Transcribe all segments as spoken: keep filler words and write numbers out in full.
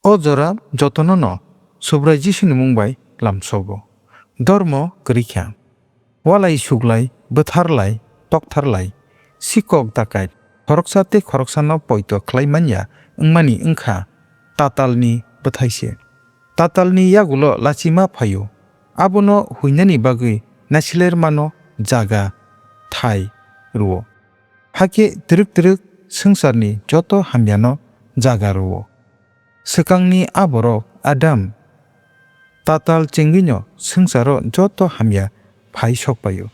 O jora jotono no Subrai Jisuni mung bai lamsogo. Dormo kwrwi kha. Walai suglai, bwtharlai, toktharlai, sikok dakait, khoroksa tei khoroksano poito khlai manya wngmani wngkha tatalni bwthai se. Tatalni yagulo lachima phaio, abono huinani bagwi naisilermano jaga thai rwo. Hakhe twrwk twrwk swngcharni joto hamyano jaga rwo. Swkangni a borok Adam tatal chengwino swngcharo joto hamya phai sokpaio.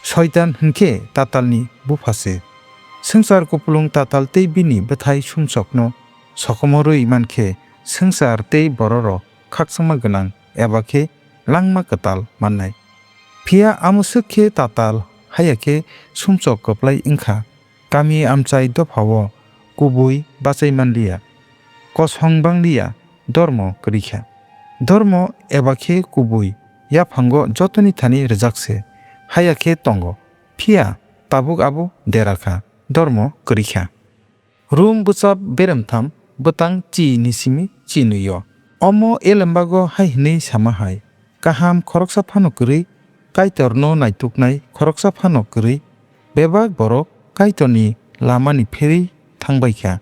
Soitan hwnkhe tatalni bupha se. Swngchar kupulung tatal tei bini bwthai sumsokno sokomorwi mankhe swngchar tei bororok khakchangma gwnang eba khe langma kwtal mannai. Phiya amoswk khe tatal haya khe sumsok kwplai wngkha. Kami amchai dophao kubui bachai manliya, kosong bangliya, dormo kwrwi kha. Dormo eba khe kubui yaphango jotoni thani rwjak se, haya khe tongo, phiya tabuk abo dera kha, dormo kwrwi kha. Rum bwchap beremtham bwtang chi ni simi chi nwi-o. Omo elembago hai hwnwi sama hai, kaham khoroksa phano kwrwi, Kaitorno naituknai khoroksa phano kwrwi. Bebak borok Kaitorni lamani pherwi thangbai kha.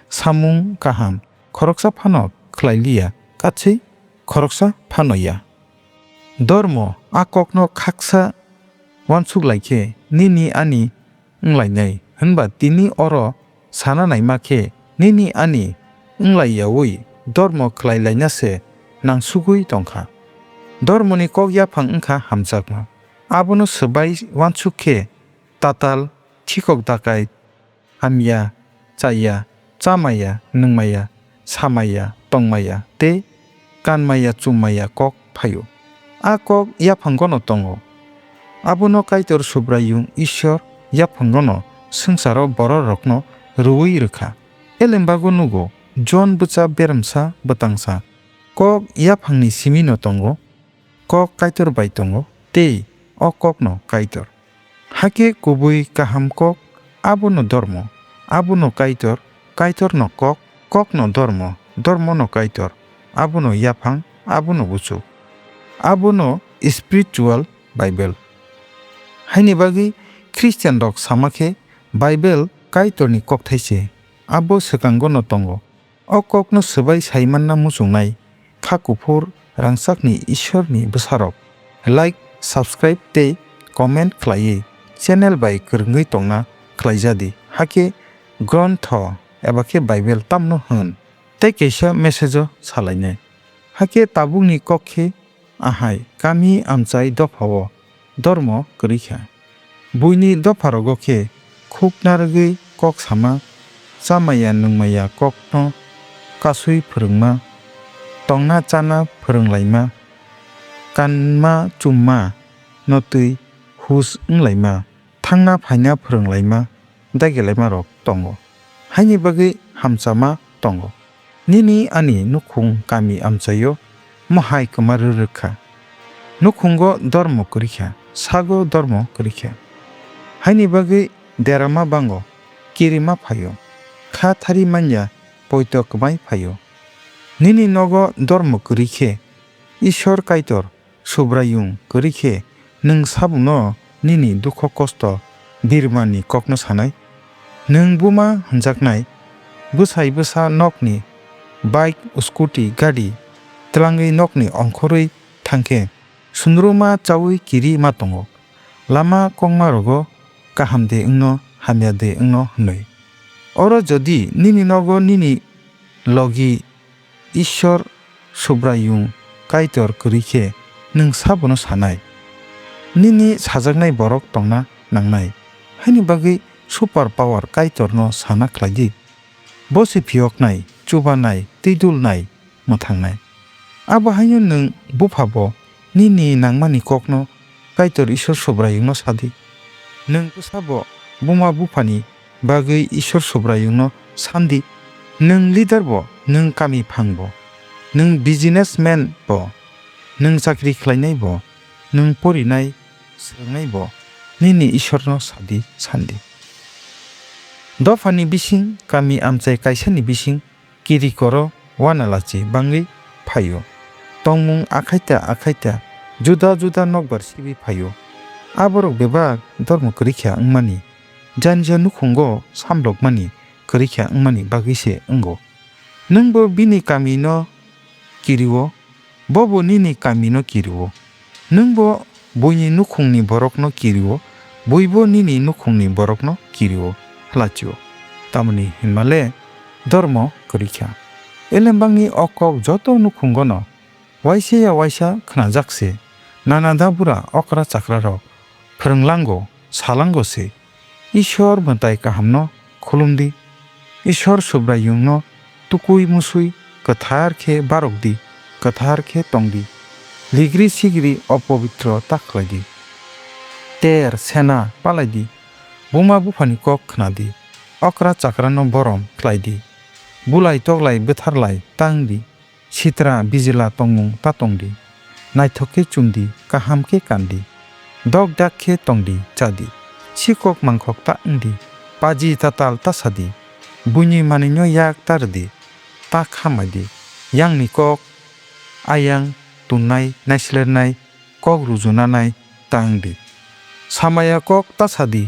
Samung kaham khoroksa phano khlai liya, katswi khoroksa phano ya. Dormo a kokno khaksa uansuk lai khe nini ani wng lainai, hwnba tini oro sana naima khe nini ani wng lai yaui dormo khlai laina se nangsugui tong kha. Dormoni kok yaphang wng kha hamjakma. Abono swbai uansuk khe tatal, khikok dakai, hamya, chaya, chamaya, nungmaya, samaya, tongmaya tei kanmaya chummaya kok phaio. A kok yaphangono tongo. Abono Kaitor Subraiyung Ishwar yaphangono swngcharo bororokno rwui rwkha. Elembago nugo, Jon bwcha beremsa bwtangsa. Kok yaphangni simino tongo. Kok Kaitor bai tongo, tei o kokno Kaitor. Hakhe kubui kaham kok, abono dormo, abono Kaitor, Kaitorno kok, kokno dormo, dormono Kaitor, abono yaphang, abono buchuk. Abono spiritual Bible. Haini bagwi Christian rok sama khe Bible Kaitorni kokthai se, abo swkangono tongo. O kokno swbai saimanna muchungnai kha kuphur rangchakni Ishwarni bwsarok. Like, subscribe tei comment khlaiwi channel bai kwrwngwi tongna khlaijadi. Hakhe grontho eba khe Bible tamno hwn tei kaisa message-o salainai. Hakhe tabukni kok khe ahai kami amchai dophao dormo kwrwi kha. Buini dopharogo khe khuk narwgwi kok sama, chamaya nungmaya kokno kasui phwrwngma, tongna chana phwrwnglaima, kanma chumma no twi hus wnglaima, thangna phaina phwrwnglaima, dagilaimarok tongo. Haini bagwi hamchama tongo. Nini ani nukhung kami amchaio mohai kwma rwrwk kha. Nukhungo dormo kwrwi kha, sago dormo kwrwi kha. Haini bagwi derama bango, kirima phaio, kha thari manya poito kwmai phaio. Nini nogo dormo kwrwi khe, Ishwar Kaitor Subraiyung kwrwi khe nwng sabuno nini dukho kosto birmani kokno sanai? Nwng buma hwnjaknai bwsai bwsa nokni bike, scooty, gari twlangwi nokni ongkhorwi thangkhe sunruma chaui kiri ma tongo. Lama kongma rogo kaham de wngno hamya de wngno hwnwi. Oro jodi nini nogo nini logi Ishwar Subraiyung Kaitor kwrwi khe nwng sabono sanai? Nini sajaknai borok tongna nangnai, haini bagwi super power Kaitorno sana khlai di. Bo se phiyoknai, chubanai, tei dulnai, mwthangnai. Abo haino nwng buphabo nini nangmani kokno Kaitor Ishwar Subraiyungno sadi. Nwng bwsabo buma buphani bagwi Ishwar Subraiyungno sandi. Nwng leader bo, nwng kami phang bo, nwng businessman bo, nwng chakri khlainai bo, nwng porinai swrwngnai bo, nini Ishwarno sadi sandi. Dophani bising, kami amchai kaisani bising, kiri koro, uanalachi bangwi phaio. Tongmung akhaita akhaita juda juda nokbar sibwi phaio. Aborok bebak dormo kwrwikha wngmani, janija nukhungo samlokmani kwrwikha wngmani bagwi se wngo. Nwngbo bini kamino kirio, bobo nini kamino kirio. Nwngbo buini nukhungni borokno kirio, buibo nini nukhungni borokno kirio, hwlachio. Tamoni hinmale dormo kwrwikha. Elembakni o kok joto nukhungono waisa ya waisa khnajak se, nana dabura okra chakrarok phwrwnglango, salango se. Ishwar mwtai kahamno khulumdi. Ishwar Subraiyungno tukui musui kwthar khe barokdi, kwthar khe tongdi. Ligri sigri opobitro ta khlaidi. Ter sena palaidi. Buma buphani kok khnadi. Okra chakrano borom khlaidi. Bulai toklai bwtharlai ta wngdi. Sitra bijila tongmung ta tongdi. Naithok khe chumdi, kaham khe kandi. Dok dak khe tongdi, chadi. Sikok mangkhok ta wngdi. Paji tatal ta sadi. Buini manwino yak ta rwdi. Ta kha maidi. Yangni kok, ayang, tunnai, naislernai, kok rujunanai ta wngdi. Samaya kok ta sadi.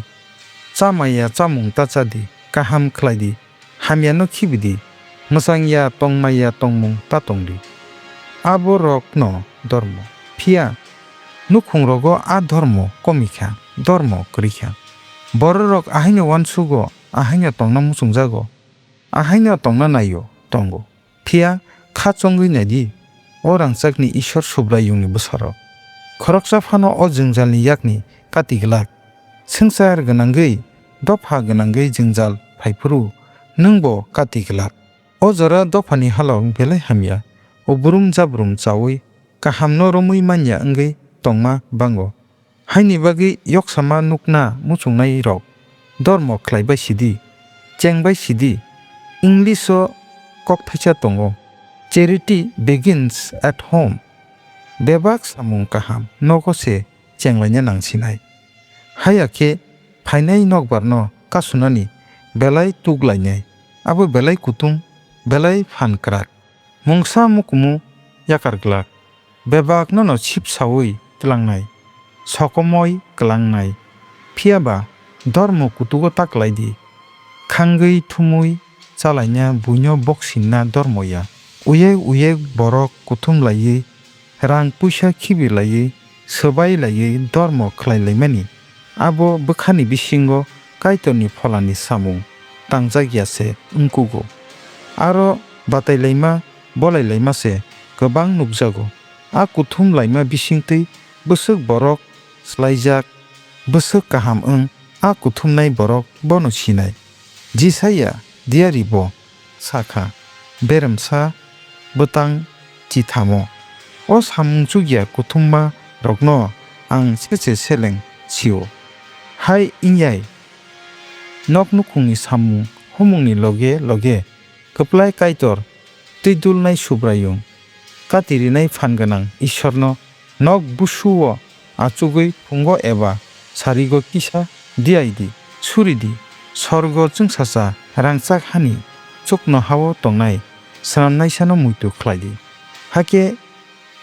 Chamaya chamung ta chadi. Kaham khlaidi. Hamyano khibidi, mwchangya tongmaya tongmung ta tongdi. Aborokno dormo. Phiya nukhungrogo a dormo komikha, dormo kwrwikha. Bororok ahaino uansugo, ahaino tongna muchungjago, ahaino tongna naio, tongo. Phiya kha chongwi naidi, o rangchakni Ishwar Subraiyungni bwsarok. Khoroksa phano o jwngjalni yakni kati glak. Swngchar gwnangwi, dopha gwnangwi jwngjal phaiphuru, nwngbo kati glak. O jora dophani halok belai hamya, ubrum jabrum chaui, kahamno romwi manya wngwi tongma bango. Haini bagwi yoksama nukna muchungnairok dormo khlaibai sidi, chengbai sidi. English-o kokthaisa tongo, "Charity begins at home." Bebak samung kaham nogo se chenglaina nangsinai. Haya khe phainai nokbarno kasunani belai tuklainai, abo belai kutung, belai phan kwrak. Mungsa mukumu yakar glak, bebak nono sipsaui tlangnai, sokomoi klangnai. Phiya ba dormo kutugo ta klai di. Khangwi thumui chalaina buino boksinna dormo ya. Uyek uyek borok kuthum laiwi, rang puisa khibi laiwi, swbai laiwi dormo khlai laimani, abo bwkhani bisingo Kaitorni Pholani samung tangjak ya se wngkugo. Aro batai laima, bolai laima se kwbang nukjago. A kuthum laima bisingtwi bwswk borok swlaijak, bwswk kaham wng, a kuthumnai borok bono sinai. Jisaiya diyari bo sa kha, "Beremsa bwtang chithamo. O samung chukya kuthumma rokno ang sese seleng sio." Hai wngyai nok nukhungni samung humungni loge loge kwplai Kaitor twi dulnai Subraiyung, kati rinai phan gwnang Ishwarno nok busu-o achugwi phungo eba sarigo kisa diyaidi, suridi, sorgo chwngsacha rangchak hani chuknoha-o tongnai swnamnaisano muitu khlaidi. Hakhe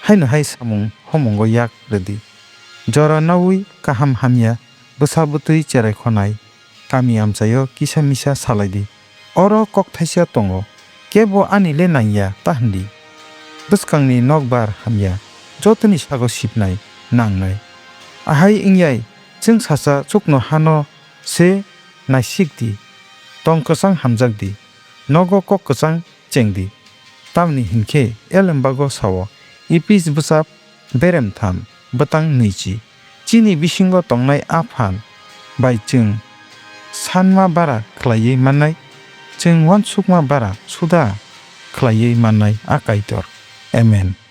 haino hai samung homungo yak rwdi. Jora naui kaham hamya bwsa bwtwi cherai khonai kami amchaio kisa misa salaidi. Oro kokthaisa tongo, kebo ani le nangya ta hwndi. Bwskangni nokbar hamya, jotoni sago sipnai, nangnai. Ahai wngyai chwngsacha chuknohano se naisikdi, tong kwchang hamjakdi, nogo kok kwchang chengdi. Tamni hinkhe elembago sao, Ephes bwchap beremtham bwtang nwichi, chini bisingo tongnai a phan bai chwng sanma bara khlaiwi mannai, chwng uansukma bara suda khlaiwi mannai a Kaitor. Amen.